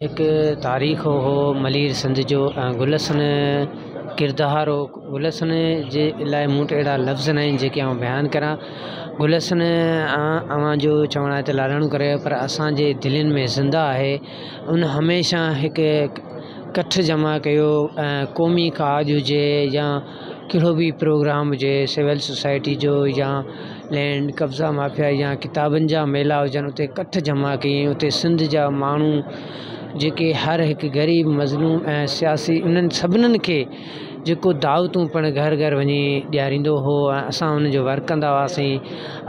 هڪ تاريخ هو ملير سنڌ جو ۽ گل حسن ڪردار هو گل حسن جي لاءِ مون وٽ اهڙا لفظ نه آهن جيڪي آئون بيان ڪران گل حسن اوهان جو چوڻ آهي ته لاڏاڻو ڪري ويو پر اسان جي دلين ۾ زنده آهي ان هميشه هڪ ڪٺ جمع ڪيو ۽ قومي ڪاڄ هجي يا ڪهڙو به پروگرام هجي سول سوسائٽي جو يا لينڊ قبضا مافيا يا ڪتابن جا ميلا هجن اتي ڪٺ جمع ڪيئين اتي سنڌ جا ماڻهو جيڪي هر هڪ غريب مظلوم ۽ سياسي انهن سڀنين کي جيڪو دعوتون پڻ گهر گهر وڃي ڏياريندو هو ۽ اسان ان جو ورڪ ڪندا هئاسين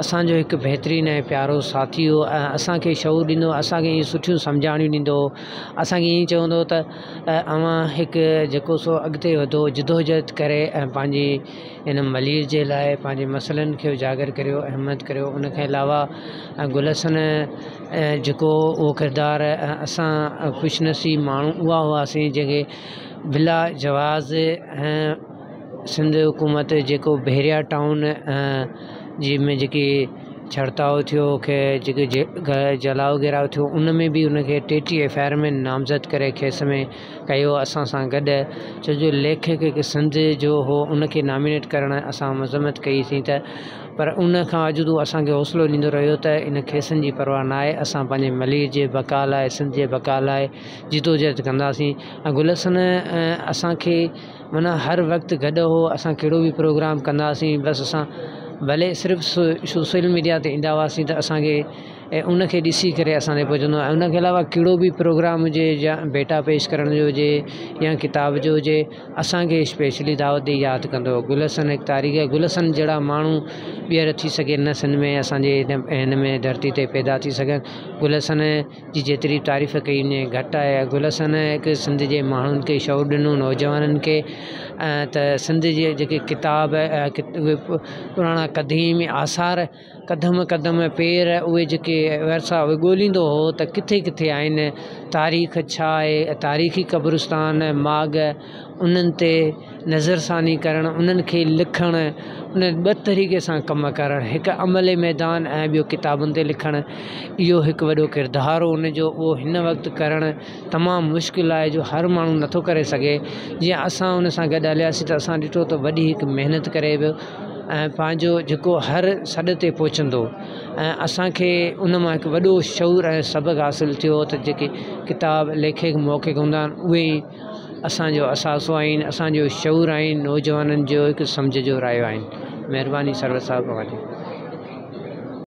اسانجو هڪ بهترين ۽ پيارو ساٿي هو ۽ اسان کي شعور ڏيندو هو اسان کي ائين سٺيون سمجهاڻيون ڏيندو هو اسان کي ائين چوندو هو ته اوهان هڪ جيڪو سو اڳتي وڌو جدوجهد ڪري ۽ پنهنجي ان ملير جي لاءِ پنهنجي مسئلن کي اجاگر ڪريو همت ڪريو ان کان علاوه گل حسن جيڪو اهو ڪردار اسان خوش نصيب ماڻهو اها هئاسين جيڪي بلا جواز ۽ سنڌ حڪومت جيڪو بحريا ٽائون جنهن ۾ جيڪي ڇڙتاءُ ٿيو کي جيڪي جلاءُ گهيراءُ ٿيو ان ۾ به ان کي 33 ايف I R ۾ نامزد ڪري ڪيس ۾ ڪيو اسان سان گڏ ڇو جو ليکڪ هڪ سنڌ جو هو ان کي نامينيٽ ڪرڻ اسان مذمت ڪئيسين ته پر ان کان اڄ اسان کي حوصلو ڏيندو رهيو ته ان ڪيسن جي پرواهه نه آهي اسان پنهنجي ملير جي بقا لاءِ سنڌ جي بقا لاءِ جدوجهد ڪنداسين ۽ گل حسن اسان کي معنيٰ هر وقت گڏ هو اسان ڪهڙو به پروگرام ڪنداسين بس اسان ڀلي صرف سوشل ميڊيا تي ايندا هئاسين ته اسان کي ۽ ان کي ڏسي ڪري اسان کي پوءِ چوندو آهي ان کي علاوه ڪهڙو به پروگرام هجي يا ڀيٽا پيش ڪرڻ جو هجي يا ڪتاب جو هجي اسان کي اسپيشلي دعوت ڏئي ياد ڪندو هو گل حسن هڪ تاريخ گل حسن جهڙا ماڻهو ٻيهر ٿي سگهي نه سنڌ ۾ اسان جي هن ۾ ڌرتي تي پيدا ٿي سگهن. گل حسن جي جيتري تعريف ڪئي وڃي گهٽ آهي. گل حسن هڪ سنڌ جي ماڻهن کي شعور ڏنو نوجوانن کي ته سنڌ جي جيڪي ڪتاب اهي پراڻا قديم آثار قدم قدم پير اهي جيڪي ورثا اهي ڳولهيندو هو ته ڪٿي ڪٿي آهن تاريخ ڇا آهي تاريخي قبرستان ماڳ انهن تي نظرثاني ڪرڻ انهن کي لکڻ ان ٻه طريقي سان ڪم ڪرڻ هڪ عملي ميدان ۽ ٻيو ڪتابن تي لکڻ اهو هڪ وڏو ڪردار هو ان جو اهو هن وقت ڪرڻ تمام مشڪل آهي جو هر ماڻهو نٿو ڪري سگهي جيئن اسان ان سان گڏ هلياسين ته اسان ڏٺو ته وڏي هڪ محنت ڪري پيو ۽ پنهنجو جيڪو هر سڏ تي پهچندو ۽ اسان کي ان مان هڪ وڏو شعور ۽ سبق حاصل ٿيو ته جيڪي ڪتاب ليکڪ محقق هوندا آهن اهي ئي اسان جو اثاثو آهن اسان جو شعور آهن نوجوانن جو هڪ سمجهه جو رايو آهن مهرباني سرور صاحب اوهان جي.